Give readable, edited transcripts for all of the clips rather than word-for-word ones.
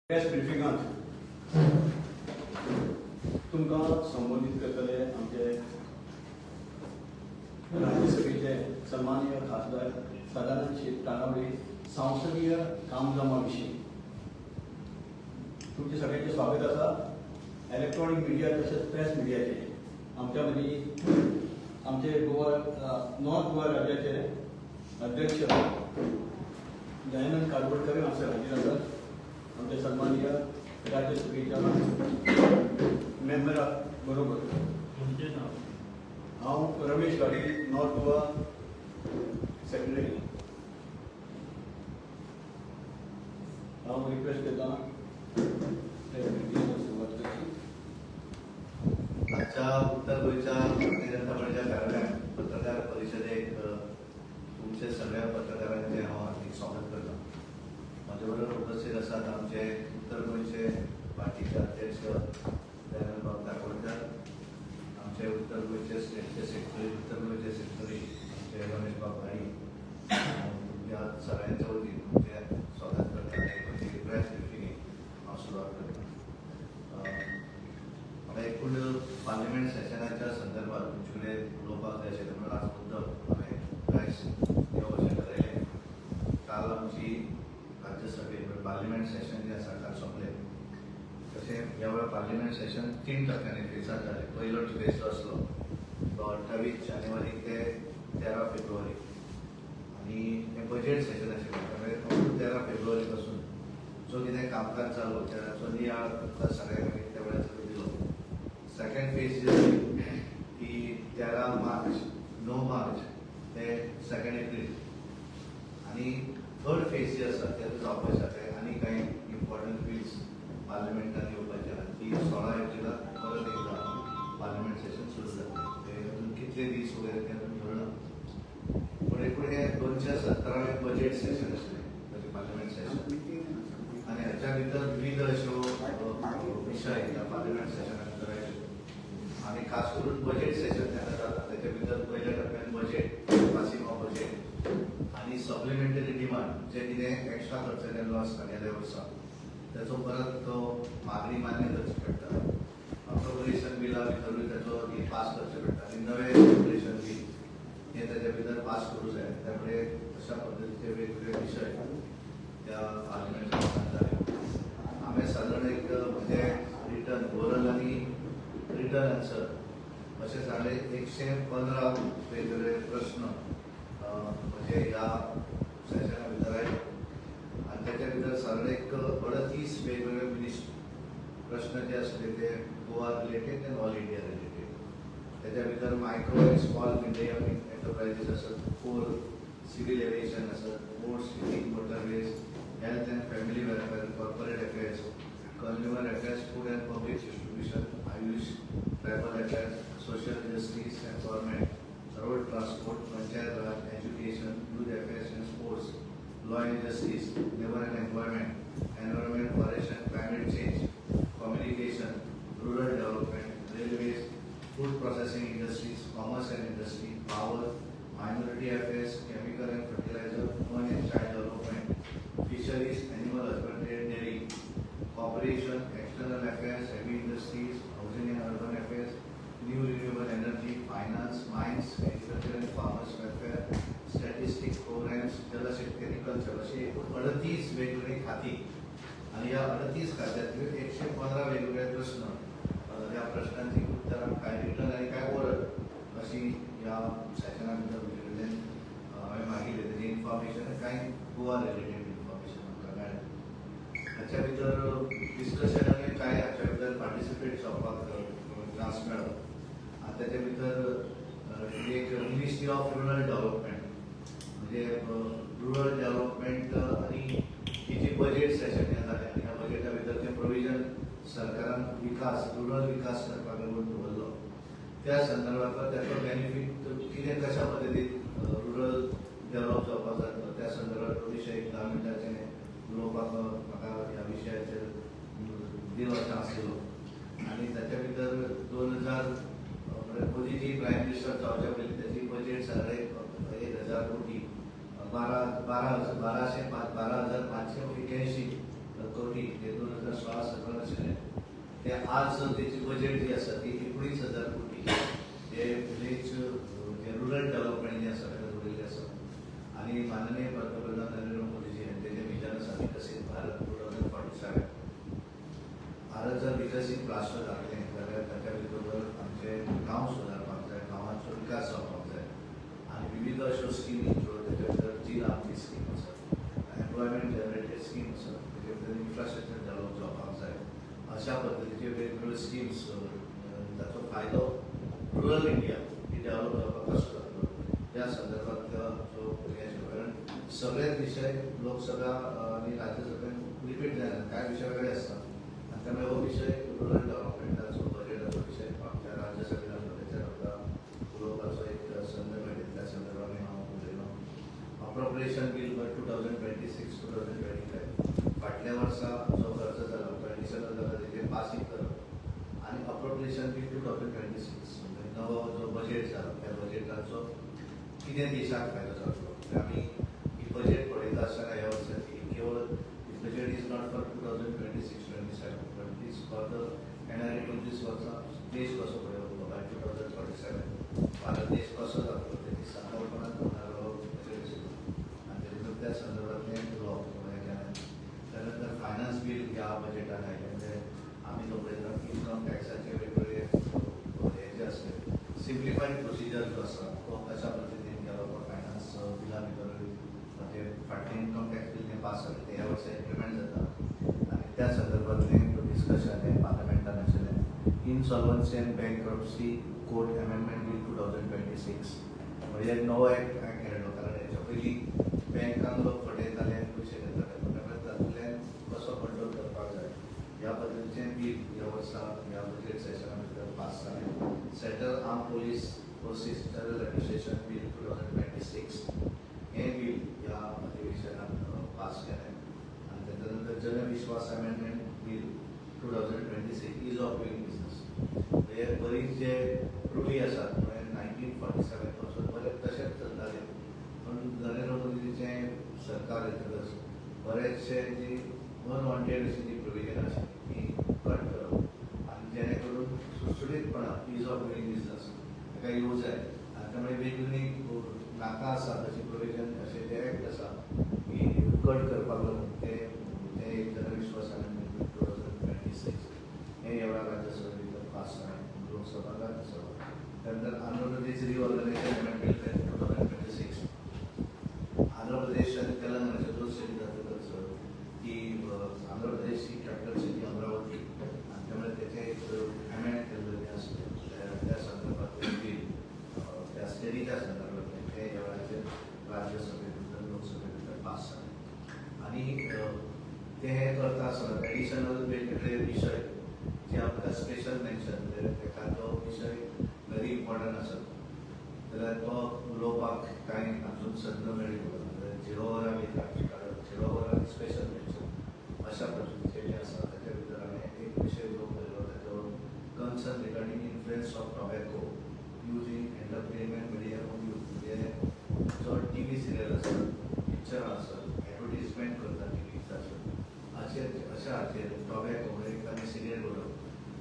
Press ब्रिफिंगांत तुमकां संबोधीत करतले आमचे राज्यसभेचे सन्माननीय खासदार सदानंद शेट तानावडे संसदीय कामकामा विशीं तुमचें सगळ्यांचें स्वागत आसा. इलेक्ट्रॉनीक मिडिया तशेंच प्रेस मिडियाचे आमच्या मदीं आमचे गोवा, नॉर्थ गोवा राज्याचे अध्यक्ष दयानंद कारबोडकर हांगसर हाजीर आसात. आमचे सन्माननीय राज्यसभेच्या मेंबरा बरोबर तुमचें नाव? हांव रमेश घाडी, नॉर्थ गोवा सेक्रेटरी. हांव रिक्वेस्ट करता, प्रेस ब्रिफिंगाक सुरवात करची. आजच्या उत्तर गोंयच्या भारतीय जनता पार्टीच्या कार्यालयात पत्रकार परिशदेक तुमचे सगळ्या पत्रकारांचे हांव हार्दिक स्वागत करता. म्हजे बरोबर उपस्थित आसात आमचे उत्तर गोंयचे पार्टीचे अध्यक्ष दयानंद बाब दाकोडकर, आमचे उत्तर गोंयचे स्टेटचे सेक्रेटरी, उत्तर गोंयचे सेक्रेटरी आमचे रमेश बाब घाडी. तुमच्या सगळ्यांच्या वतीन तुमचें स्वागत करता आनी म्हजी प्रेस ब्रिफिंगेक हांव सुरवात करता. म्हाका एकूण पार्लिमेंट सेशनाच्या संदर्भात तुमचे कडेन उलोवपाक जाय आशिल्लें, म्हणून आज मुद्दम हांवें प्रेस घेवप अशें थारायलें. काल आमची राज्यसभेत, म्हणजे पार्लिमेंट सेशन जें आसा, काल सोंपलें. तशें ह्या वेळार पार्लिमेंट सेशन तीन टप्प्यांनी, फेजान जालें. पयलो फेज जो आसलो तो 28 जानेवारी ते 13 फेब्रुवारी आनी हें बजेट सेशन आशिल्लें. त्यामुळे 13 फेब्रुवारी पासून जो कितें कामकाज जालो त्याचो नियाळ तुमकां सगळ्यांक आमी त्या वेळार दिलो. सेकंड फेज जी आसली ती 13 मार्च, 9 मार्च ते 2 एप्रील आनी थर्ड फेज जी आसा ते आतां जावपाचे आसा. ते आनी कांय इम्पॉर्टंट बिल्स पार्लिमेंटान येवपाचे आहा. ती 16 एप्रिलाक परत एकदां पार्लिमेंट सेशन सुरू जातलें. ते अजून कितले दीस वगैरे ते अजून ठरना, पूण एकूण हे 270वें बजेट सेशन आसलें, म्हणजे पार्लिमेंट सेशन आनी हाच्या भितर विविध अश्यो विशय ह्या पार्लिमेंट सेशना भितर आयले आनी खास करून बजेट सेशन जेन्ना जाता तेच्या भितर पयल्या टप्प्यान बजेट, पासिंग ऑफ बजेट आनी सप्लिमेंटरी डिमांड, जे कितें एक्स्ट्रा खर्च केल्लो आसता गेल्या वर्सा त्याचो परत तो मागणी मान्य करची पडटा. अप्रोप्रिएशन बिला भितरूय त्याचो पास करचें पडटा आनी नवें अप्रोप्रिएशन बील हे त्याच्या भितर पास करूं जाय. त्यामुळे अशा पद्दतीचे वेगवेगळे विशय त्या पार्लिमेंट सेशनात जाले. हांवें सादारण एक म्हणजे रिटन, ओरल आनी रिटन आन्सर अशे साडे 115 वेगवेगळे प्रस्न म्हणजे ह्या सेशना भितर आयले आनी त्याच्या भितर सादारण एक 38 वेगवेगळे मिनिस्टर प्रश्न जे आसले ते गोवा रिलेटेड आनी ऑल इंडिया रिलेटेड. त्याच्या भितर मायक्रो आनी स्मॉल मिडियम एंटरप्रायजीस आसत, कोर, सिव्हिल एव्हिएशन आसत, ports, shipping, motorways, health and family welfare, corporate affairs, consumer affairs, food and public distribution, Ayush, tribal affairs, social justice, empowerment, road transport, panchayat Raj, education, youth affairs and sports, law and justice, labour and employment, environment, forest and climate change, communication, rural development, railways, food processing industries, commerce and industry, power, minority affairs, chemical and fertilizer, women and child development, fisheries, animal husbandry and dairy, cooperation, external affairs, heavy industries, housing and urban affairs, new renewable energy, finance, mines, agriculture and farmers welfare, statistics programs, Jalshakti आणि culture अशी एकूण 38 वेगवेगळी खाती आणि या 38 खात्यातले 115 वेगवेगळे प्रश्न. ह्या प्रश्नांची उत्तरां काय रिटन आनी काय ओरल अशी ह्या सेशना भितर तुमचे कडल्यान हांवें मागिल्लें. तेजें इन्फॉर्मेशन, कांय गोवा रिलेटेड इन्फॉर्मेशन आमकां मेळ्ळें. हाच्या भितर डिस्कशनानूय कांय हाच्या भितर पार्टिसिपेट जावपाक चान्स मेळ्ळो आनी त्याच्या भितर एक मिनिस्ट्री ऑफ रुरल डेव्हलपमेंट, म्हणजे रुरल डेव्हलपमेंट आनी ही जी बजेट सेशन हें जालें आनी ह्या बजेटा भितर तें प्रोविजन सरकारान विकास, रुरल विकास करपाक लागून दवरलो, त्या संदर्भातलो त्याचो बेनिफीट कितें, कशा पद्दतीन रुरल डेव्हलप जावपाक जातलो, त्या संदर्भात विशय एक 10 मिनटाचें उलोवपाक म्हाका ह्या विशयाचेर दिलो, चान्स दिलो. आनी ताच्या भितर 2000, मोदीजी प्रायम मिनिस्टर जावच्या पयलीं त्याची बजेट सादारण 1000 कोटी, बारा बारा बाराशे पाच 12,581 कोटी हे दोन हजार ते आज तेची बजेट जी आसा ती 19,000 कोटी हे विलेज जे रुरल डेव्हलपमेंट जे आसा ताका जोडिल्लें आसा. आनी माननीय पंतप्रधान नरेंद्र मोदीजी हांचें जें विजन आसा विकसीत भारत 2047, भारत जर विकसीत राष्ट्र जातलें जाल्यार ताच्या बरोबर आमचे गांव सुदारपाक जाय, गांवांचो विकास जावपाक जाय आनी विविध अश्यो स्किमी ज्यो ताच्या भितर जी आमची स्कीम आसा, एम्प्लॉयमेंट जनरेटेड स्कीम आसा, तेजे भितर इन्फ्रास्ट्रक्चर डेव्हलप जावपाक जाय. अशा पद्दतीचे वेगवेगळ्यो स्किम्स ताचो फायदो रुरल इंडिया ही डेव्हलप जावपाक कसो जातलो त्या संदर्भांतलो जो हें आशिल्लो. कारण सगळेच विशय लोकसभा आनी राज्यसभेन रिपीट जायना, कांय विशय वेगळे आसता आनी त्यामुळे हो विशय रुरल डेव्हलपमेंटाचो बजेटाचो विशय आमच्या राज्यसभेन आसलो तेचेर आमकां उलोवपाचो एक संद मेळ्ळी. त्या संदर्भात हांव उलयलो. अप्रोप्रिएशन बील 2026 2025, फाटल्या वर्सा जो खर्च जाला तो एडिशनल जाला तेजें पासींग करप आनी अप्रोप्रिएशन बील 2026 म्हणजे नवो जो बजेट जाला त्या बजेटाचो कितें देशाक फायदो जातलो. म्हणजे आमी ही बजेट पळयता आसतना ह्या वर्साची केवळ budget is not for 2026 27 but is for the येणारे 25 वर्सां देश कसो फुडें वतलो, बाय 2047 भारत देश कसो जातलो तेची संकल्पना करणारो बजेट आशिल्लो आनी तेजे भितर त्या संदर्भातलें उलोवप हें केलें. त्यानंतर फायनान्स बील ह्या बजेटान आयलें. म्हणजे आमी जो पळयता इन्कम टॅक्साचे वेगवेगळे हे जे आसले सिम्प्लिफायड प्रोसिजर जो आसा तो कशा पद्दतीन केलो तो फायनान्स बिला भितर, म्हणजे फाटलें इन्कम टॅक्स बील जें पास जालें तें ह्या वर्सा इम्प्लिमेंट जाता आनी त्या संदर्भातलें डिस्कशन हें पार्लमेंटान आशिल्लें. Insolvency and Bankruptcy Code Amendment Bill 2026 म्हणजे नवो एक्ट केलो, कारण हेच्या पयलीं बँकांक लोक फटयताले आनी पयशे घेताले, त्यामुळे तातूंतल्यान कसो कंट्रोल करपाक जाय ह्या पद्दतीचें बील ह्या वर्सा ह्या बजेट सेशना भितर पास जालें. Central Armed Police Forces General Administration Bill 2026 हें बील ह्या अधिवेशनात पास केलें. आनी ताच्या नंतर जनविश्वास Amendment Bill 2026, ease of doing business. म्हणजे बरीच जे रुली आसात म्हणजे 1947 पासून बरे तशेंच चलताले, पण नरेंद्र मोदीचें सरकार येतकच बरेचशे जी अनवॉन्टेड अशी जी प्रोविजन आशिल्ली ती कट करप आनी जेणे करून सुटसुटीतपणान is of doing business ताका येवं जाय आनी त्यामुळे वेगवेगळी नाका आसा तशी प्रोविजन अशे जे एक्ट आसा की कट करपाक लागून ते ते एक जनविश्वास अमेंडमेंट 2026 हे ह्या वेळार राज्यसभे भितर पास जालें, लोकसभा राज्यसभा. त्यानंतर Andhra Pradesh Reorganisation Amendment Bill 2026. Andhra Pradesh आनी तेलंगणाच्यो दोन स्टेटी जातकच ती आंध्र प्रदेश ही कॅपिटल सिटी अमरावती आनी त्यामुळे तेचें एक अमेंड केल्लें आसलें त्या संदर्भातलें बील त्या स्टेटीच्या संदर्भातलें तें ह्या वेळाचेर राज्यसभे भितर लोकसभे भितर पास जालें. आनी ते हे करता आसतना एडिशनल वेगवेगळे विशय जे आमकां स्पेशल मेन्शन, म्हणजे एखादो विशय व्हेरी इम्पॉर्टंट आसत जाल्यार तो उलोवपाक कांय अजून संद मेळ्ळी ना. म्हणजे झिरो वरां वयता, झिरो वरां स्पेशल मेन्शन अशा पद्दतीचे जे आसा ताच्या भितर हांवें एक विशय उलोवंक मेळ्ळो ताचो concern regarding influence of tobacco use in entertainment media on youth. म्हणजे जो टी व्ही सिरियल आसत, पिक्चरां आसत, एडवर्टीजमेंट करता टी व्हीच आसत, अशे अशा हाचेर टोबॅको म्हणजे एखादें सिगरेट ओडप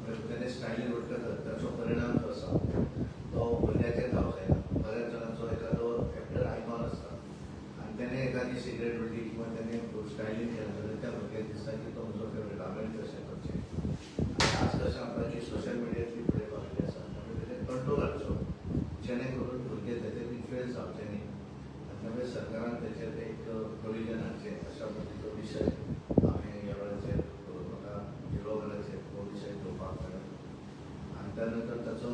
म्हणजे तेणे स्टायलीन ओडटकच ताचो परिणाम जो आसा तो भुरग्याचेर जावंक जायना. बऱ्याच जाणांचो एखादो एक्टर आयकॉन आसता आनी तेणे एखादी सिगरेट ओडली किंवा तेणे स्टायलीन केलें जाल्यार त्या भुरग्याक दिसता की तो म्हजो फेवरेट, हांवें तशें करचें. आनी आज कशें आमकां की सोशल मिडियातली फुडें पाविल्ली आसा, त्यामुळे तेजेर कंट्रोल हाडचो जेणे करून भुरगे तेचेर इन्फ्लुयन्स जावचे न्ही आनी त्यामुळे सरकारान तेचेर एक प्रोविजन हाडचें अशा पद्दतीचो विशय हांवें ह्या वेळाचेर म्हाका झिरो वराचेर हो विशय घेवपाक मेळ्ळो. आनी त्या नंतर ताचो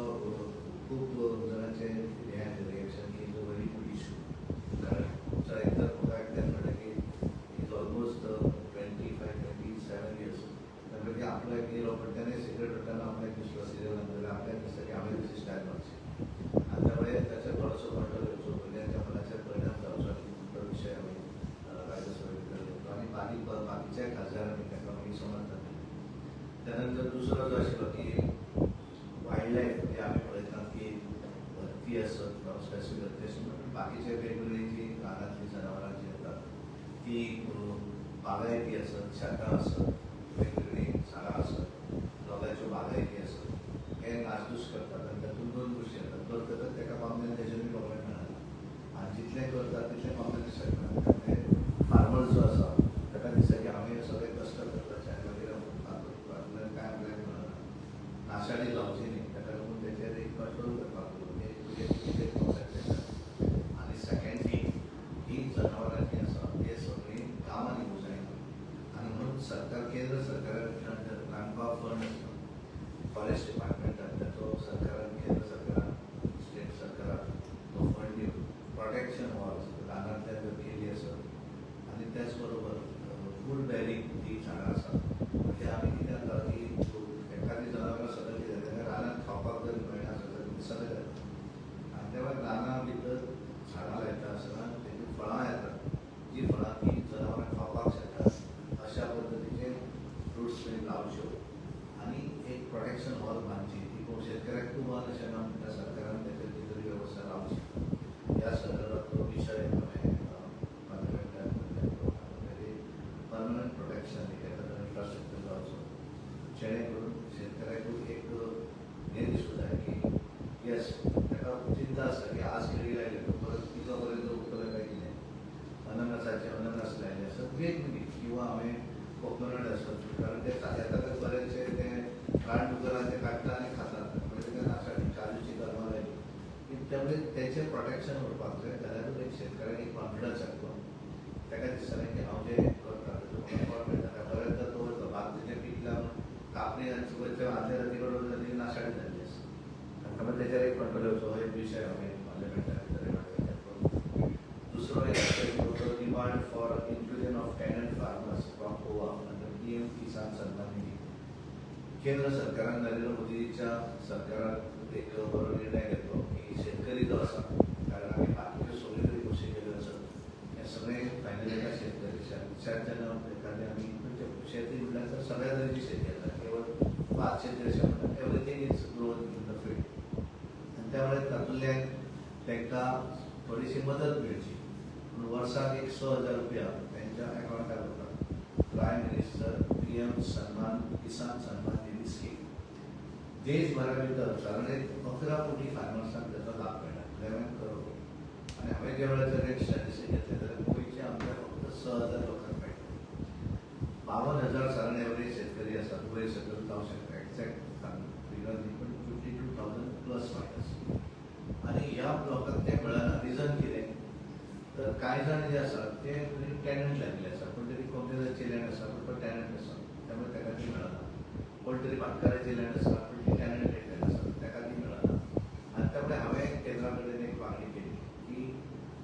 खूब जाणांचें हें आयलें रिएक्शन की is a very good issue, कारण आमचो एक्टर म्हाका एकट्यान म्हणलें की is almost 25 27 years, त्यामुळे की आपलो एक येयलो पण त्याने सिगरेट ओडटना आपल्याक दिसलो सिरियल जाल्यार आपल्याक दिसता की हांवें तशी स्टायल मारची आनी त्यामुळे ताचेर थोडोसो कंट्रोल येवचो, भुरग्यांच्या मनाचेर परिणाम जावचो न्ही तो विशय हांवें राज्यसभे भितर घेतलो आनी बाकीच्या खासदारांनी ताका मागीर समर्थन दिलें. त्यानंतर दुसरो जो आशिल्लो की वायल्ड लायफ, म्हणजे आमी पळयतात की हत्ती आसत, स्पेसिफीक हत्ती आसूं पण बाकीचे वेगवेगळी जी रानांतली जनावरां जी येतात ती बागायती आसत, शेतां आसत, वेगवेगळीं झाडां आसत, दोगांयच्यो फॉरेस्ट डिपार्टमेंटान ताचो सरकारान, केंद्र सरकारान, स्टेट सरकारान तो फंड दिवन प्रोटेक्शन वॉल्स रानांतल्यान जर केली आसत आनी त्याच बरोबर फूड बेरींग जी झाडां आसा, म्हणजे आमी कितें जाता की एखादी जनावरां सगळें कितें ताका रानांत खावपाक जर मेळना आसत जाल्यार सगळें जाता आनी त्या भायर रानां भितर झाडां लायता आसतना तेजी फळां येतात, जी फळां ती जनावरां खावपाक शकतात अशा पद्दतीचे फ्रुट्स तुमी लावच्यो आनी एक प्रोटेक्शन वॉल बांदची. ती कोण शेतकऱ्याक तूं बांद अशें ना म्हणटा, सरकारान तेचेर कितें तरी वेवस्था लावची. ह्या संदर्भात तो विशय हांवें पार्लमेंटान परमनंट प्रोटेक्शन एक एखादो इन्फ्रास्ट्रक्चर जावचो जेणे करून शेतकऱ्याकूय एक हें दिसूं जाय की येस, ताका चिंता आसता की आज केळी लायली परत पिको पर्यंत उरतलें काय कितें. अननसाचे अननस लायले आसत वेगवेगळी किंवा हांवें कोकोनट आसत, कारण ते येता बरेचशे ते रानडुकरां ते काडटा आनी खातात, म्हणजे ते नाशाडी काजूची कलमां लायली की त्यामुळे तेचें प्रोटेक्शन उरपाक जाय. जाल्यारूच एक शेतकऱ्याक एक कॉन्फिडन्स येतलो, ताका दिसतलें की हांव जें करता तेजो म्हाका फळ मेळटा. बऱ्याचदा तो वयता भात तेजें पिकला कापणी आनी सुबयच्या आदल्या राती कडेन जाली नाशाडी जाल्ली आसा. आनी त्यामुळे तेचेर एक कंट्रोल येवचो हो एक विशय हांवें पार्लमेंटा भितर घेतलो. दुसरो एक आशिल्लो तो demand for inclusion of tenant farmers from Goa under PM Kisan Samman Nidhi. केंद्र सरकारान नरेंद्र मोदीच्या सरकारान एक बरो निर्णय घेतलो की शेतकरी जो आसा, कारण आमी बाकीच्यो सगळ्यो जरी गोश्टी केल्यो आसत हें सगळें फायनल एका शेतकरी शेत जेन्ना एखादें आमी खंयचे शेती म्हणल्यार तर सगळ्या तरेची शेती येता, केवळ भात शेती अशें म्हणटा, everything is grown in the field. आनी त्यामुळे तातूंतल्यान तांकां थोडीशी मदत मेळची म्हणून वर्साक एक 6,000 रुपया तेंच्या एकावंटार वता. Prime minister PM Samman Kisan Samman Nidhi scheme देशभरा भितर सादारण एक 11 कोटी फार्मर्सांक तेचो लाभ मेळटा, 11 करोड. आनी हांवें ज्या वेळार रेट स्टॅटिस्टीक घेतले जाल्यार गोंयचे आमच्या फक्त 6,000 लोकांक मेळटा. 52,000 सादारण एवरेज शेतकरी आसात, वयर सकयल जावं शकता, एक्झॅक्ट फिगर न्ही पण 52,000 प्लस मायनस. आनी ह्या लोकांक तें मेळना. रिजन कितें तर कांय जाण जे आसात ते टॅनंट लायिल्ले आसा, कोण तरी कंपनीची लँड आसा पूण तो टॅनंट आसा त्यामुळे ताका ती मेळना, कोण तरी भाटकाराची लँड आसा पूण ती टॅनंट लँड आसा ताका ती मेळना. आनी त्यामुळे हांवें केंद्रा कडेन एक मागणी केली की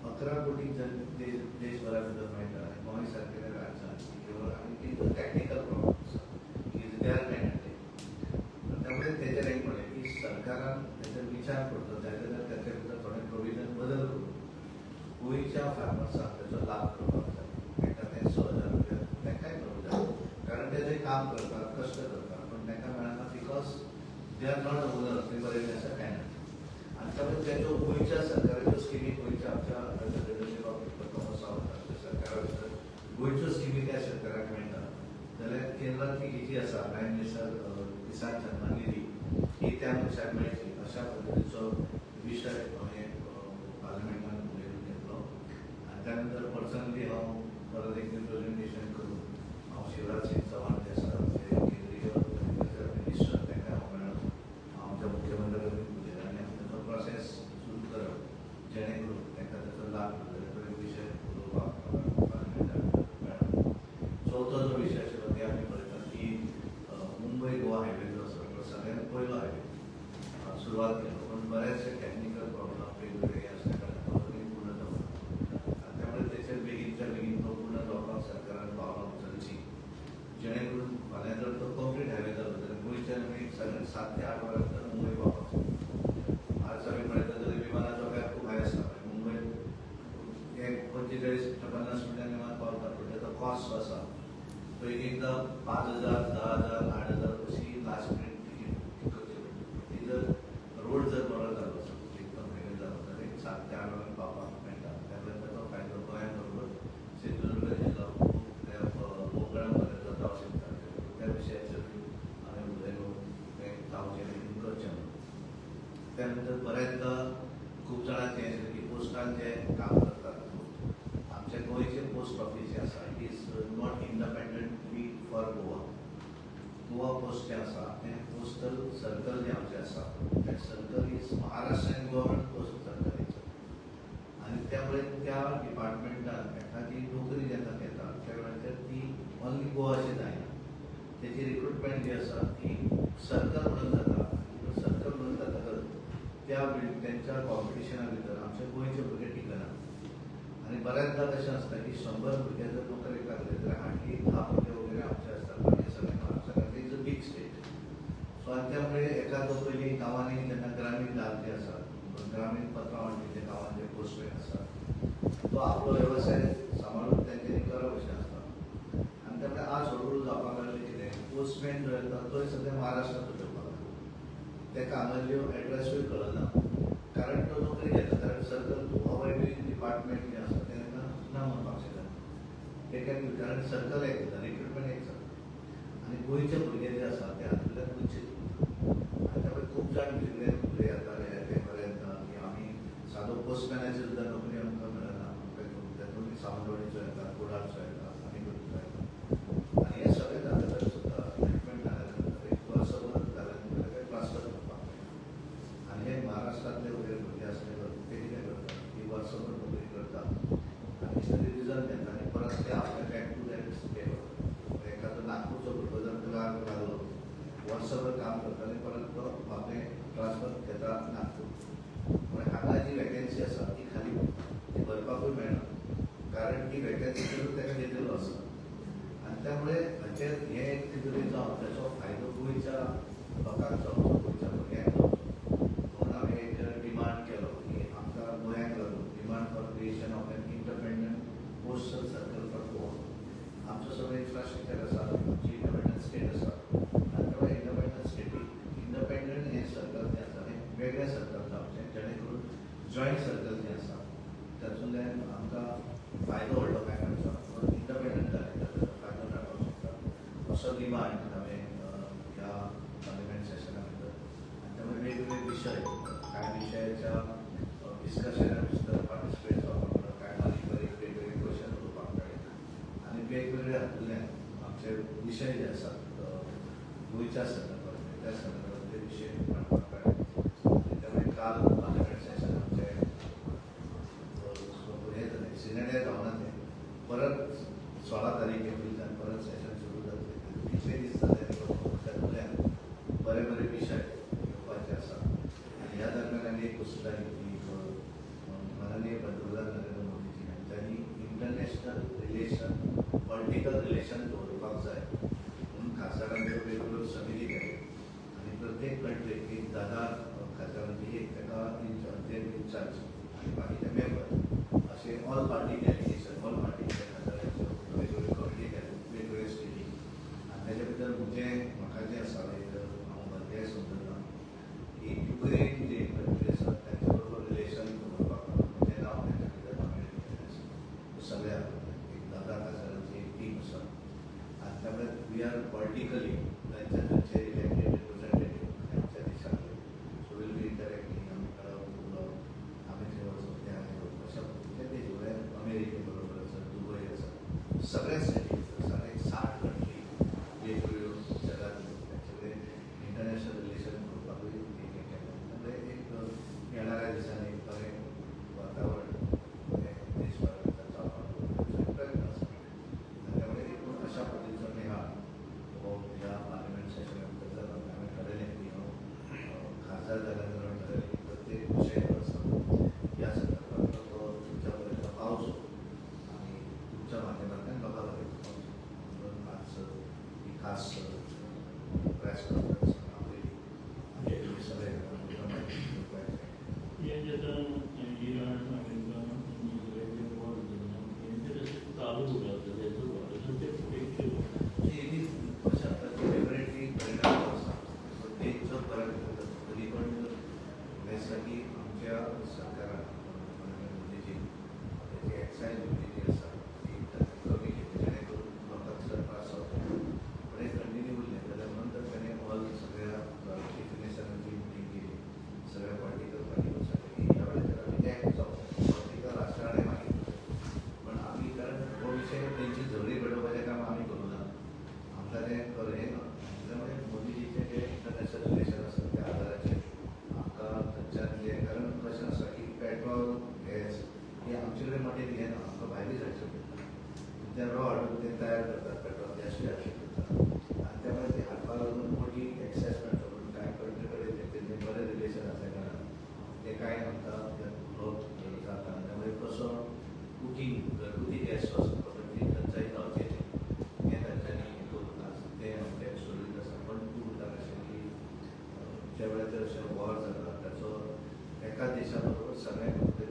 11 कोटी जन देशभरा भितर मेळटा आनी गोंय सारकेल्या राज्यांत केवळ आनी ती टॅक्निकल प्रॉब्लम आसा की they are tenant. त्यामुळे तेचेर एक म्हणलें की सरकारान तेचेर विचार करचो जाय जाल्यार ताचे भितर थोडे प्रोविजन बदल करून गोंयच्या फार्मर्सांक तेचो लाभ करपाक जाय. तांकां ते 6,000 रुपया तांकांय मेळूंक जाय, कारण ते जे काम करतात कश्ट करतात पण तांकां मेळना because they are not owner, ते बरयल्लें आसा टॅनंट. आनी त्यामुळे तेचो गोंयच्या सरकाराच्यो स्किमी गोंयच्या आमच्या थॉमस सावंत सरकारा भितर गोंयच्यो स्किमी त्या शेतकऱ्यांक मेळटा जाल्यार केंद्रांतली ही जी आसा प्रायम मिनिस्टर किसान सन्मान निधी ही त्या मनशाक मेळची अशा पद्दतीचो विशय हांवें पार्लमेंटान उलयवन घेतलो. आनी त्यानंतर पर्सनली हांव परत एक प्रेझेंटेशन करून हांव शिवराज सिंग चौहान जे आसा ते केंद्रीय एग्रीकल्चर मिनिस्टर तांकां हांव मेळ्ळो, हांव आमच्या मुख्यमंत्र्या कडेन उलयलो आनी ताचो प्रोसेस सुरू करप जेणे करून तांकां ताचो लाभ मेळटलो तो एक विशय उलोवपाक पार्लमेंटान मेळ्ळो. चवथो जो विशय आशिल्लो ते आमी पळयतात की मुंबय गोवा हायवे जो आसा तो सगळ्यात पयलो हायवे सुरवात केलो पण बरेचशे टॅक्निकल प्रॉब्लम वेगवेगळे आसल्या कारणान तो अजूनय पूर्ण जावना आनी त्यामुळे तेचेर बेगीनच्या बेगीन तो पूर्ण जावपाक सरकारान पावलां उचलची जेणे करून फाल्यां जर तो कंप्लीट हायवे जालो जाल्यार गोंयच्यान आमी सादारण 7 ते 8 वरां भितर मुंबय पावपाक शकता. आज आमी पळयता जाल्यार विमानाचो फेर खूब हाय आसता, मुंबय एक 45 ते 50 मिनटां विमान पावता, पूण तेचो कॉस्ट जो आसा तो एक एकदां 5,000, 10,000, 8,000 अशी लास्ट मिनीट तिकीट करची पडटा. ती जर रोड जर बरो जालो एकदम हायवे जालो जाल्यार एक 7 ते 8 वरां पावपाक मेळटा. त्यामुळे ताचो फायदो गोंया बरोबर सिंधुदुर्ग जिल्लो त्या कोंकणा पर्यंत जावंक शकता. त्या विशयाचेर हांवें उलयलो तें जावचें बेगीन करचें म्हणून. त्यानंतर बऱ्याचदा खूब जाणांचें हें आशिल्लें की पोस्टान जे काम करतात आमच्या गोंयचें पोस्ट ऑफीस जें आसा it is not independently for Goa. Goa post जें आसा तें पोस्टल सर्कल जें आमचें आसा that circle is Maharashtrian government post circle. आनी त्यामुळे त्या डिपार्टमेंटान एखादी नोकरी जेन्ना घेता त्या वेळाचेर ती ओन्ली गोवा अशें जायना, तेची रिक्रुटमेंट रिक्रुटमेंट जी आसा ती सर्कल म्हणून जाता. सर्कल म्हणून जातकच त्या तेंच्या कॉम्पिटिशना भितर आमचे गोंयचे भुरगे टिकना. आनी बऱ्याचदा कशें आसता की 100 भुरगे जर नोकरेक लागले जाल्यार हार्डली 10 भुरगे वगैरे आमचे आसतात, बाकी सगळे महाराष्ट्र, कारण is a big state. So आनी त्यामुळे एखादो पयलीं गांवांनी जेन्ना ग्रामीण डाक जे आसा, ग्रामीण पत्रां वांटपी जे गांवांत जे पोस्टमॅन आसा तो आपलो वेवसाय सांबाळून तेंच्यांनी करप अशें आसता. आनी त्यामुळे आज हळू हळू जावपाक लागलें कितें, पोस्टमॅन जो येता तोय सद्या महाराष्ट्रांत येवपाक लागलो. ताका हांगासल्ल्यो एड्रेसूय कळना, कारण तो नोकरी घेता, कारण सर्कल गोवा डिपार्टमेंट जें आसा तें ताका ना म्हणपाक शकना. ते can, कारण सर्कल एक जाता, रिक्रुटमेंट एक जाता. आनी गोंयचे भुरगे जे आसा ते हातूंतल्यान वंचीत उरता. आनी त्यामुळे खूब जाण म्हजे कडेन उलयतात, हे ते बरें येता की आमी सादो पोस्टमॅनाची सुद्दां नोकरी आमकां मेळना, तातूंत सावंतवाडीचो येता, कुडाळचो येता, आनी खंयचो येता. आनी हें सगळें जातकच सुद्दां रिक्रुटमेंट जाल्या नंतर एक वर्सभर जाल्या नंतर ते ट्रान्सफर करपाक मेळटा. आनी हे महाराष्ट्रांतले वगैरे भुरगे आसले ते कितें करतात की वर्सभर नोकरी करतात आनी थंय रिजल्ट येता आनी परत ते आपल्या बॅक टू that stay वता. एखादो नागपूरचो भुरगो जर तुका लागलो, वर्सभर काम करता आनी परत तो आपलें ट्रान्सफर घेता नागपूर. पूण हांगा जी वेकन्सी आसा ती खाली पडटा, ती भरपाकूय मेळना, कारण ती वेकन्सी ताका घेतिल्लो आसा. आनी त्यामुळे हाचेर हें एक कितें तरी जावन ताचो फायदो गोंयच्या लोकांक जावचो, गोंयच्या भुरग्यांक जावचो म्हणून हांवें एक डिमांड केलो की आमकां गोंयांक लागून demand for creation of an independent postal circle for Goa. आमचो सगळो इन्फ्रास्ट्रक्चर आसा, आमची इंडिपेंडंट स्टेट आसा, आनी त्यामुळे इंडिपेंडंट स्टेटीक इंडिपेंडंट हें सर्कल जें आसा हें वेगळें सर्कल जावचें, जेणे करून जॉयंट सर्कल जें आसा तातूंतल्यान आमकां फायदो व्हडलो कांय मेळचो ना, पूण इंडिपेंडंट जालें जाल्यार ताचो फायदो मेळपाक शकता असो डिमांड हांवें ह्या पार्लिमेंट सेशना भितर. आनी त्यामुळे वेगवेगळे विशय, कांय विशयाच्या डिस्कशना भितर पार्टिसिपेट जावपाक मेळ्ळो, कांय बारीक बारीक वेगवेगळे क्वेश्चन उलोवपाक मेळ्ळे आनी वेगवेगळे हातूंतल्यान आमचे विशय जे आसात गोंयच्या संदर्भात, त्या संदर्भात ते विशय मांडपाक मेळ्ळे. आनी त्यामुळे काल पार्लिमेंट सेशन आमचें हें जालें, सिनेट जावना तें परत 16 तारीख एप्रिलच्यान परत सेशन सुरू जातलें. कितले दीस जाले तातूंतल्यान बरे बरे विशय येवपाचे आसा. आनी ह्या दरम्यान आनी एक वस्तू जाली की माननीय पंतप्रधान नरेंद्र मोदीजी हांच्यांनी इंटरनॅशनल रिलेशन, पॉलिटिकल रिलेशन दवरपाक जाय म्हणून खासदारांच्यो वेगवेगळ्यो समिती केल्यो आनी प्रत्येक कंट्रीक एक 10 खासदारांची एक ताका इन्चार्ज आनी बाकीचे मेंबर अशे ऑल पार्टी डेलिगेशन, ऑल पार्टीच्या खासदारांच्यो वेगवेगळ्यो कमिटी केल्यो वेगवेगळ्यो स्टेटी. आनी ताच्या भितर म्हजें म्हाका जें आसा एक हांव भरतें समजता की युक्रेन जी कंट्री आसा तांच्या बरोबर रिलेशन दवरपाक म्हजें नांव तांच्या भितर नॉमिनेट केल्लें आसा. सगळ्या एक 10 खासदारांची एक टीम आसा आनी त्यामुळे we are politically तांच्या थंयचे इलेक्टेड रिप्रेझेंटेटीव आमच्या देशांतले, सो will be interacting. आमी मेळप उलोवप, आमी थंय वचप ते हांगा येवप अशा पद्दतीचे देश म्हळ्यार अमेरिके बरोबर आसा, दुबय आसा, सगळ्या स्टेटी भितर आसा. एक 60 कंट्री वेगवेगळ्यो जगांतल्यो तांचे कडेन इंटरनॅशनल रिलेशन दवरपाकूय हें केलें. त्यामुळे एक येणाऱ्या दिसांनी एक बरें वातावरण हें देशभरात भितर जावपाक एक प्रयत्न आसा. आनी त्यामुळे एकूण अशा पद्दतीचो निहाळ हो ह्या पार्लिमेंट सेशना भितर जाला. हांवें ठरयलें की हांव खासदार जाल्या नंतर हांवें ठरयलें की प्रत्येक विशय जो आसा ह्या संदर्भात तो तुमच्या पर्यंत पावचो आनी तुमच्या माध्यमांतल्यान लोकां पर्यंत पावचो म्हणून आज ही खास प्रेस कॉन्फरन्स आपयली आनी तुमी सगळे हे जे आता इराण, अमेरिका आणि इस्रायलचे वॉर झाले, यांचे तसे चालू उरतात, त्याचं भारताचे फुडें ही कशें आसता डेफिनेटली परिणाम जो आसा तो देश जगभरात भितर जाता. तरी पण बेसिकली आमच्या सरकारान माननीय मोदीजी ताची एक्सायज ड्युटी जी आसा ती कमी केली जेणे करून लोकांक चड त्रास जावचो. पण हें कंटिन्यू उरलें जाल्यार म्हणून तर ताणें ऑल सगळ्या चीफ मिनिस्टरांची मिटींग केली, सगळ्या पॉलिटिकल पार्टी सांगलें की ह्या वेळाचेर आमी एक्ट जावं, पॉलिटिकल राजकारणाय मागीर, पण आमी कारण हो विशय तेंची झगडी पेटोवपाचें काम आमी करूं ना, आमकां तें कर हें ना. त्यामुळे मोदीजीचे जे इंटरनॅशनल रिलेशन आसा त्या आदाराचेर आमकां थंयच्यान जें, कारण कशें आसा की पेट्रोल गॅस ही आमचे कडेन मटेरियल घेना, आमकां भायली हाडचें पडटा. तें रॉ हाडून तें तयार करतात, पेट्रोल गॅसूय हाडचें पडटा आनी त्यामुळे ते हाडपाक जे वॉर जाला ताचो एका देशा बरोबर सगळ्या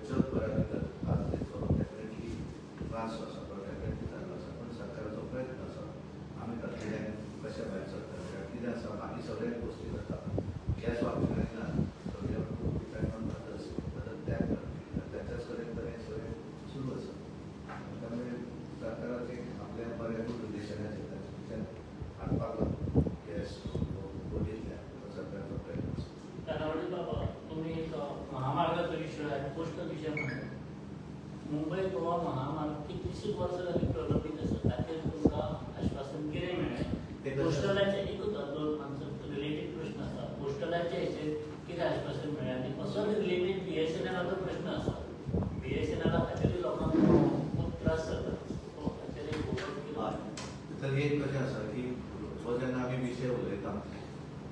जगभरा भितर आज तेचो डेफिनेटली त्रास आसा, तो डेफिनेटली जाल्लो आसा. पूण सरकाराचो प्रयत्न आसा आमी तातूंतल्यान कशें भायर सरतले. कारण कितें आसा, बाकी सगळ्या गोश्टी जाता, गॅस आमचे कडेन ना, so we have to depend on others, other than त्याच्याच कडेन तर हें सगळें सुरू आसा. त्यामुळे सरकाराचे आपल्या बऱ्या गुड रिलेशनाचे तातूंतल्यान हाडपाक लागून गॅस बोटींतल्यान तो सरकाराचो प्रयत्न आसा. तानावडे बाबा, तुम्ही एक महामार्गाचा विषय आहे, पोस्टल विषय म्हणतात. मुंबई गोवा महामार्ग कितलीशीच वर्सां जाली प्रलंबीत आसा, ताचेर तुमकां आश्वासन कितें ते मेळ्ळें? कशें? पोस्टलाचे एकूच दोन आमचो रिलेटेड प्रश्न आसा, पोस्टलाचे हेचेर कितें आश्वासन मेळ्ळें? आनी असोच रिलेटेड बीएसएनएलाचो प्रश्न आसा. बीएसएनएला खातीरूय लोकांक खूब त्रास जाता, सो ताचेर एक कितें? तर एक कशें आसा की हो जेन्ना आमी विशय उलयता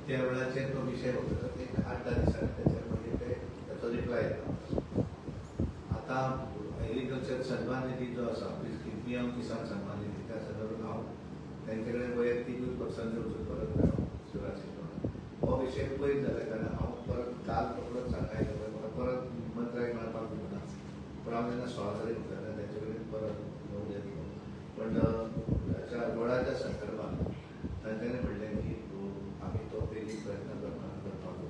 त्या वेळाचेर तो विशय उलयता, एक 8-10 दिसांनी त्याचेर मागीर ते ताचो रिप्लाय येता. आतां एग्रीकल्चर सन्मान निधी जो आसा, पी एम किसान सन्मान निधी, त्या संदर्भात हांव तेंचे कडेन वैयक्तीकूच पर्सनली वचून परत मेळ्ळो शिवराज सिंग चौहान. हो विशय पयस जाल्या कारणान हांव परत काल परत सांगता आयलो, म्हाका परत मंत्र्याक मेळपाक मेळना. पूण हांव जेन्ना 16 तारीख तेन्ना तेंचे कडेन परत उलयतलो. पण ह्याच्या रोडाच्या संदर्भात तांच्यांनी म्हणलें की आमी तो बेगीन प्रयत्न करपाक लागलो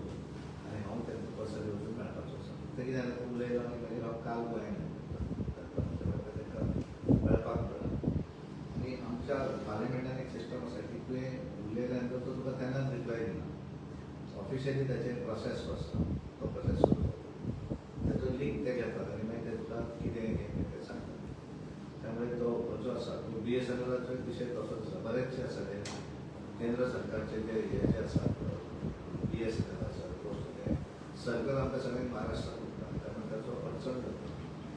आनी हांव तांकां पर्सनली वचून मेळपाचो आसा. ते कितें जालें, उलयलो आनी मागीर हांव काल गोंयांत आयलो, तांकां मेळपाक मेळना. आनी आमच्या पार्लिमेंटान एक सिस्टम आसा की तुवें उलयल्या नंतर तो तुका तेन्नाच रिप्लाय दिना. ऑफिशियली ताचेर प्रोसेस आसता, तो प्रोसेस सुरू जाता, ताचो लिंक ते घेतात आनी मागीर ते तुका कितें हें तें सांगतात. त्यामुळे तो जो आसा तो बीएसएनएलाचो विशय तसोच आसा. बरेचशे आसा ते केंद्र सरकारचे जे हे जे आसा, बीएसएनएल आसा, पोस्ट, ते सर्कल आमकां सगळ्यांक महाराष्ट्रात उरता, त्यामुळे ताचो अडचण जाता.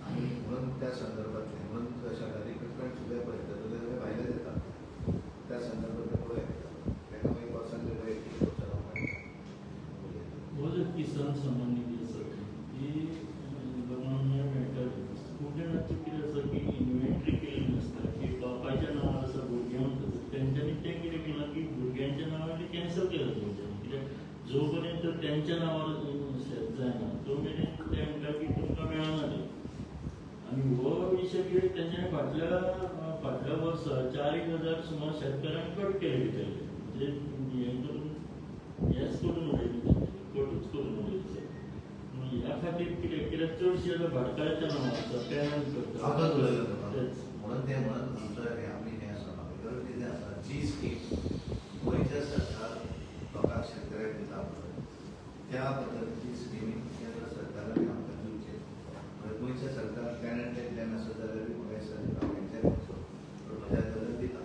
आनी म्हणून त्या संदर्भातलें म्हणून तशें रिक्रुटमेंट सुद्दां पळयता जाल्यार सगळें भायले येता, त्या संदर्भात ते पळोवया ताका मागीर पर्सनली वैयक्तीक वचून हांव उलयतां. हो जो किसान सन्मान निधी आसा ती लोकांक मेळटाली. खूब जाणांचें कितें आसा की इन्व्हेंटरी केल्ली नासता, की बापायच्या नांवार आसा, भुरग्यांक आसा, तेंच्यांनी तें कितें केलां की भुरग्यांच्या नांवार तें कॅन्सल केलां तेंच्यांनी. कित्याक जो पर्यंत तेंच्या नांवार शेत जायना तो मेरेन ते म्हणटा की तुमकां मेळना तें. आनी हो विशय कितें तेंच्यांनी फाटल्या फाटल्या वर्सा 4,000 सुमार शेतकारांक कट केले भितर, म्हणजे हें करून हेंच करून उडयलें तेंच्यांनी, कटूच करून उडयलें सगळें. ह्या खातीर कितें, कित्याक चडशी आतां भाटकाराच्या नांवार आसा, पेमेंट करता. हांव तोच उलयलो तुका. तेच. म्हणून ते म्हणून आमचो हें आमी हें आसा भितर कितें आसा, जी स्कीम गोंयच्या सरकार लोकांक शेतकऱ्यांक दिता पळय त्या पद्दतीची स्किमी केंद्र सरकारान आमकां दिवचे. म्हणजे गोंयच्या सरकार टॅनंटेड आसत जाल्यार म्हाका दिसता हांव तेंच्यानी पूण म्हज्या जाल्यार दिता,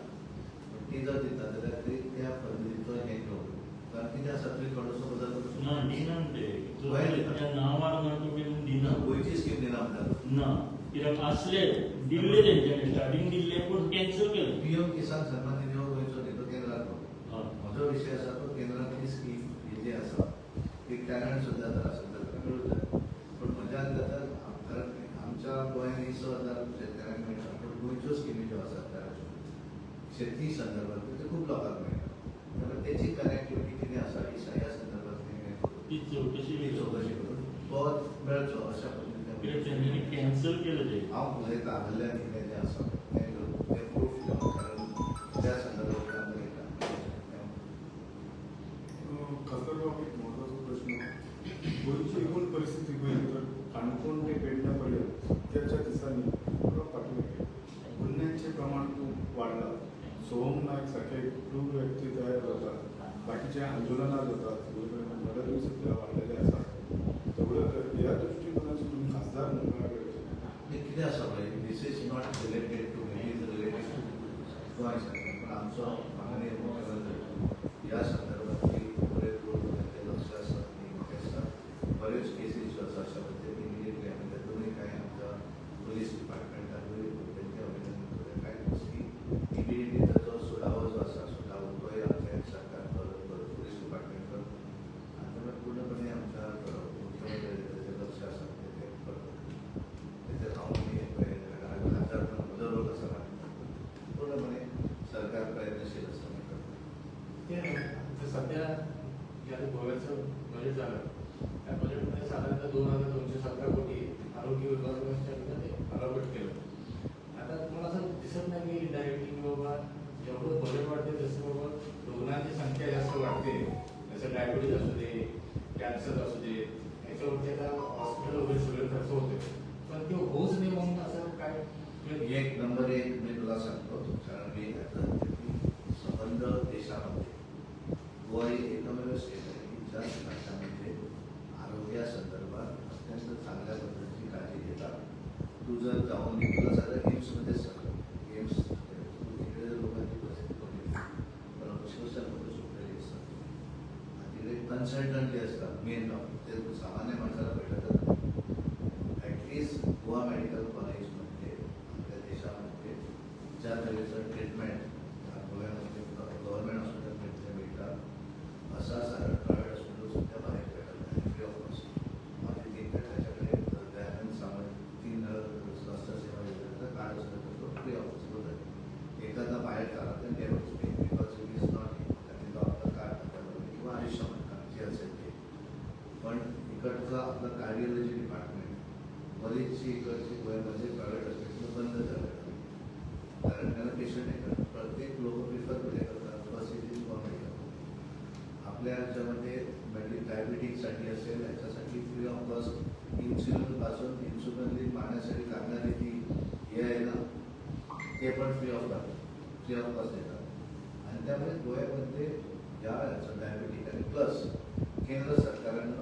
पूण ती जर दिता जाल्यार ती त्या पद्दतीचो हें घेवन, कारण कितें आसा तुवें थोडोसो बदल करूं ना, दिना ते जो त्या नांवार ना तुमी दिना. गोंयची स्कीम दिना म्हणटा. ना, कित्याक आसले दिल्ले तेंच्यांनी स्टार्टींग दिल्ले, पूण कॅन्सल केले. पी एम किसान सन्मान निधी हो गोंयचो न्ही, तो केंद्रांतलो. हय. म्हजो विशय आसा तो केंद्रांतली स्कीम ही जी आसा ती टॅनंट सुद्दां जर आसत जाल्यार मेळूं जाय. पूण म्हज्या अंदाजान कारण आमच्या गोंयांत ही 6,000 शेतकऱ्यांक मेळटा, पूण गोंयच्यो स्किमी ज्यो आसात त्या शेती संदर्भात त्यो खूब लोकांक मेळटा. त्यामुळे तेची कनेक्टिविटी कितें आसा ही ह्या संदर्भात हें करून ती चवकशी ती चवकशी करून तो मेळचो अशा पद्दतीन. कित्याक तेंच्यांनी कॅन्सल केलें तें. हांव उलयतां हांगल्ल्यान कितें जें आसा तें घेवन तें प्रूफ घेवन, कारण त्या संदर्भात आमकां खासदार बाब, एक महत्वाचो प्रश्न. गोंयची एकूण परिस्थिती पळयली तर काणकोण ते पेडण्या पर्यंत सद्याच्या दिसांनी पुरो फाटीं गेले, गुन्यांचें प्रमाण खूब वाडलां. सोहम नायक सारखे क्रूर व्यक्ती तयार जातात, बाकीचे आंदोलनां जातात, सगळे कडेन मर्डरूय सद्या वाडलेले आसा सगळ्यो. तर ह्या दृश्टिकोनाचो तुमी खासदार म्हणून म्हणजे कितें आसा पळय, this is not related to me, is related to Goa सरकार. पूण आमचो माननीय मुख्यमंत्री ह्या संदर्भात पुरेपूर तांचें लक्ष आसा आनी म्हाका दिसता बऱ्योच केसीस ज्यो आसा अशा पद्दतीन इमिडिएटली आमी तातूंतय कांय आमच्या पुलीस डिपार्टमेंटाकूय तांचें अभिनंदन करता. कांय गोश्टी इमिडिएटली ताचो सुटावो जो आसा सुटावो तोय आमचें सरकार पुलीस डिपार्टमेंट करता. आनी त्यामुळे पूर्णपणे आमच्या मुख्यमंत्र्याचें लक्ष आसा, ते करता. तेचेर हांव खासदार म्हणून म्हजो रोल आसा, पूर्णपणे सरकार प्रयत्नशील आसा. ते सध्या जे आता गोव्याचं बजेट झालं. साधारणतः 2217 कोटी आरोग्य विभागाच्या अलोकेट केलं. आता तुम्हाला असं दिसत नाही की डायरेक्टली की बाबा जेवढं बजेट वाढते तसं बाबा रुग्णांची संख्या जास्त वाढते, जसं डायबिटीज असू दे, कॅन्सर असू दे, याच्यावरती आता हॉस्पिटल वगैरे सगळे खर्च होते, पण ते होच नाही म्हणून असं काय? एक नंबर एक मी तुला सांगतो, कारण मी आता संबंध देशामध्ये गोवा ही एकमेव स्टेट आहे की ज्या राज्यामध्ये आरोग्यासंदर्भात अत्यंत चांगल्या पद्धतीची काळजी घेतात. तू जर जाऊन मी तुला सगळं एम्समध्येच सांगतो, एम्स तू तिकडे जर लोकांची परिस्थिती बघितली तर अक्षरशः लोक झोपलेली असतात आणि तिकडे कन्सल्टंट जे असतात मेन डॉक्टर ते सामान्य माणसाला भेटतच नाही. ॲटलिस्ट गोवा मेडिकल कॉलेजमध्ये आपल्या देशामध्ये ज्या तऱ्हेचं ट्रीटमेंट गोव्यामध्ये गव्हर्नमेंट हॉस्पिटलमध्ये मिळतात असा साधारण प्रायव्हेट हॉस्पिटल सुद्धा बाहेर भेटत नाही फ्री ऑफ कॉस्ट. माझे तीन तर त्याच्याकडे दयानंद सावंत 3 स्वास्थ्य सेवा योजनेचं कार्ड असलं तर तो फ्री ऑफ कॉस्ट होत आहे. एखादा बाहेर चालला तर never pay because it is not, कारण तो आपलं कार्ड दाखवलं किंवा आयुष्यमान कार्ड जे असेल ते. पण इकडचं आपलं कार्डिओलॉजी डिपार्टमेंट बरीचशी इकडची गोव्यामध्ये प्रायव्हेट हॉस्पिटल बंद झालं, कारण त्यांना पेशंट नाही करत. प्रत्येक लोक प्रिफर कुठे करतात, फर्स्ट it is government. आपल्या ह्याच्यामध्ये डायबिटीजसाठी असेल याच्यासाठी फ्री ऑफ कॉस्ट इन्सुलिनपासून इन्सुलिन मारण्यासाठी लागणारी ती हे आहे ना ते पण फ्री ऑफ कॉस्ट देतात. आणि त्यामुळे गोव्यामध्ये या याचं डायबिटिक आणि प्लस केंद्र सरकारनं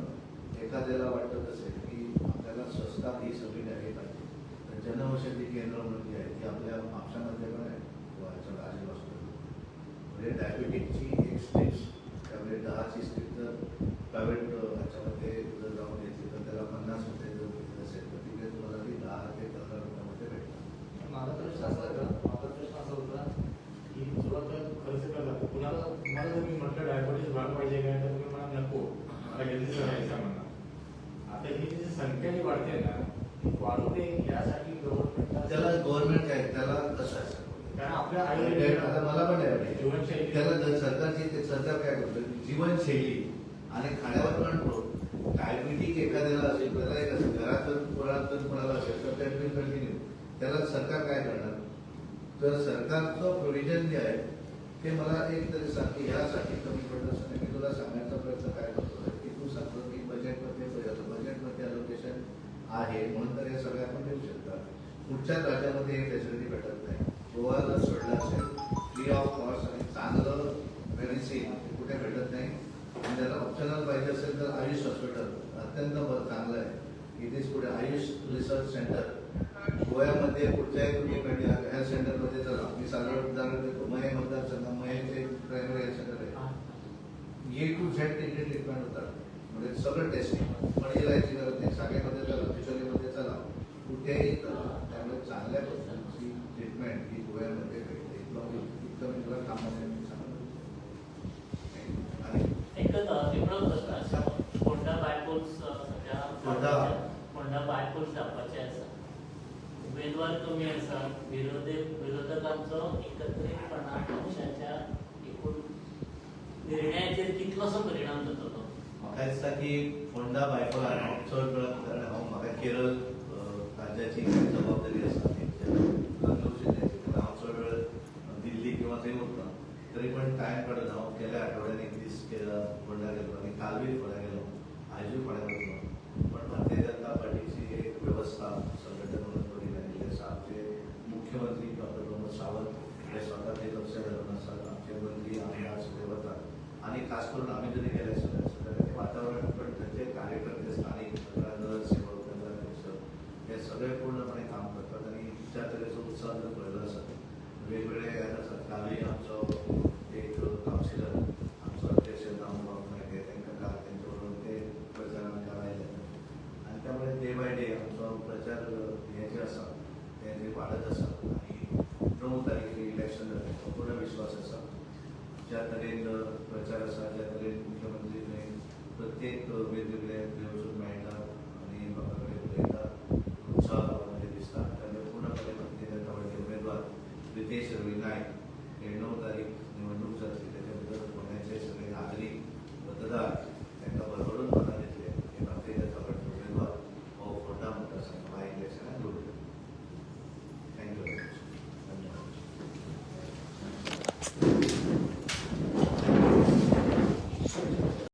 एखाद्याला वाटत असेल की आपल्याला स्वस्तात ही सगळी हे पाहिजे तर जनौषधी केंद्र म्हणून जी आहे ती आपल्या म्हापशामध्ये पण आहे गोव्याच्या राजीव हॉस्पिटल. म्हणजे डायबिटिकची एक स्ट्रिप्स, त्यामुळे 10ची स्ट्रिप जर प्रायव्हेट ह्याच्यामध्ये जर जाऊन घेतली तर त्याला 50 रुपये जर घेतली असेल तर तिकडे तुम्हाला ती 10 ते 15 रुपयामध्ये भेटणार. माझा प्रश्न असा होता की जो आता खर्च करतात कुणाला, तुम्हाला जर मी म्हटलं डायबिटीज व्हायला पाहिजे काय तर तुम्ही मला नको, मला हेल्दी राहायचं म्हणा. आता ही जी संख्या जी वाढते ना ती वाढू नये यासाठी गव्हर्नमेंट त्याला गव्हर्नमेंट काय त्याला कसं आहे कारण आपल्या आता मला पण डायबिटीज जीवनशैली त्याला जर सरकारची ते सरकार काय करतं जीवनशैली आणि खाण्यावर कंट्रोल. डायबिटिक एखाद्याला असेल त्याला एक असेल घरात जर कोणाला जर कोणाला असेल तर ट्रीटमेंट कंटिन्यू, त्याला सरकार काय करणार? तर सरकारचं प्रोव्हिजन जे आहे ते मला एक तरी सांग की ह्यासाठी कमी पडलं असं नाही. मी तुला सांगण्याचा प्रयत्न काय करतो की तू सांगतो की बजेटमध्ये बजेटमध्ये अलोकेशन आहे म्हणून तर हे सगळे आपण देऊ शकतात. कुठच्याच राज्यामध्ये हे फॅसिलिटी भेटत नाही. गोवा जर सोडलं असेल फ्री ऑफ कॉस्ट आणि चांगलं मेडिसिन कुठे भेटत नाही. आणि त्याला ऑप्शनल पाहिजे असेल तर आयुष हॉस्पिटल अत्यंत चांगलं आहे. इथेच पुढे आयुष रिसर्च सेंटर गोव्यामध्ये कुठच्याही तुम्ही हेल्थ सेंटरमध्ये चला, मी साधारण उदाहरण देतो, महे मतदारसंघ महेचे प्रायमरी हेल्थ सेंटर आहे, ए टू झेड तिथे ट्रीटमेंट होतात, म्हणजे सगळं टेस्टिंग. पणजीला याची गरज नाही, सागेमध्ये चला, बिचोलीमध्ये चला, कुठेही चला. त्यामुळे चांगल्या पद्धतीची ट्रीटमेंट ही गोव्यामध्ये भेटते. इतकं मी तुला कामाने मी सांगतो. आणि एकच निमणो प्रश्न आसा, फोंडा बायपोल्स सध्या फोंडा. फोंडा बायपोल्स जावपाचे आसा, उमेदवार कमी आसा, विरोधकांचो एकत्रीतपणान पक्षाच्या एकूण निर्णयाचेर कितलोसो परिणाम जातलो? म्हाका दिसता की फोंडा बायपोलान हांव चड वेळ, कारण हांव म्हाका केरळ राज्याची जबाबदारी आसा जिल्ह्याची, हांव चड वेळ दिल्ली किंवा थंय उरता, तरी पण टायम काडून हांव गेल्या आठवड्यान एक दीस केरळ फोंडा गेलो आनी कालूय फोंड्या गेलो, आयजूय फोंड्या वतलो. पण भारतीय जनता पार्टीची एक वेवस्था संघटन म्हणून बरी लागिल्ली आसा. आमचे मुख्यमंत्री डॉक्टर प्रमोद सावंत हे स्वता ते लक्ष घालून आसात. आमचे मंत्री आमदार सगळे वतात आनी खास करून आमी जरी गेले